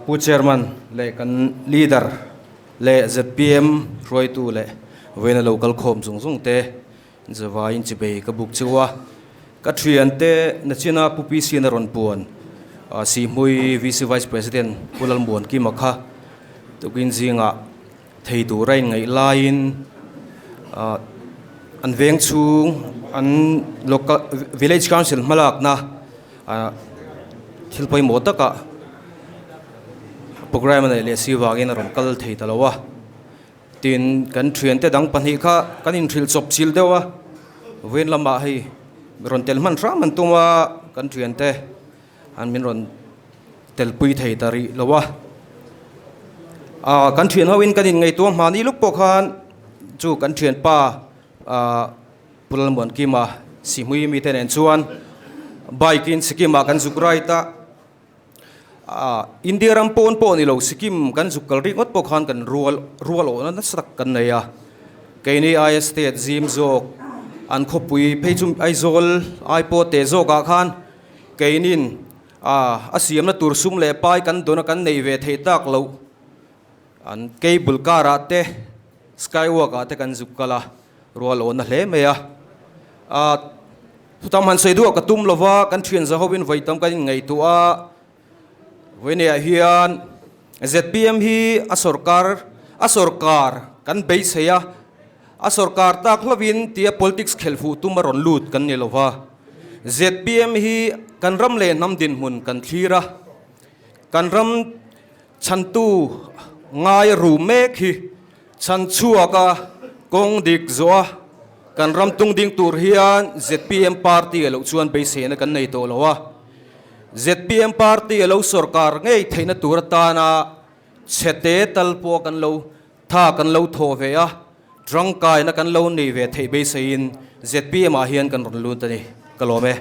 Pu Chairman leh kan Leader leh zpm hruaitu leh vawiina lo kal khawm zung zung te zavaiin chibei ka buk cheu a. Ka thiante nachina Pu PC na rawn puan Sihmui VC Vice President Pu Lalmuan Kima kha tukin zingah thei tura inngaih laiin an veng chhung an local village council hmalakna thil pawimawh takah programme a neih leh si vangin a rawn kal thei ta lo a tin kan thiante dang pahnih kha kan inhrilh chawp chil deuh a vawiin lamah hei rawn tel hman hram an tum a kan thiante an min rawn telpui thei ta rih lo a ah kan thian ho in kan in ngaihtuah hmani luk pawh khan chu kan thianpa ah Pu Lalmuankima Sihmui mite nen chuan bike in Sikkim ah kan zuk ride a ah India ram pawn pawh ni lo Sikkim kan zuk kal rikngawt pawh khan kan rual rual awhna nasa tak kan nei a keini aia state zim zawk an khawpui phei chu Aizawl ai pawh teh zawk ah khan Keinin a a siamna tur sum leh pai kan dawna kan nei ve theih tak loh an cable car ah te skywalk ah te kan zuk kal a, rual awna hle mai a. A thutam han sawi duah ka tum lova kan thian za hovin vawi tam kan inngaihtuah a, vawineah hian zpm hi a sawrkar a sawrkar kan beisei a, a sawrkar tak hlovin tia politics khelh fuh tum a rawn lut kan ni lova. Zpm hi kan ram leh hnam dinhmun kan thlir a, kan ram chhantu ngai ru mek hi chhan chhuak a, kawng dik zawh a, kan ram tung ding tur hian zpm party a loh chuan beiseina kan nei tawh lo a. Zpm party a lo sawrkar ngei theihna tur atana chhete tal pawh kan lo tha kan lo thawh ve a, Tangkaina kan lo nei ve theih beiseiin zpm ah hian kan rawn lut a ni. Ka lawm e.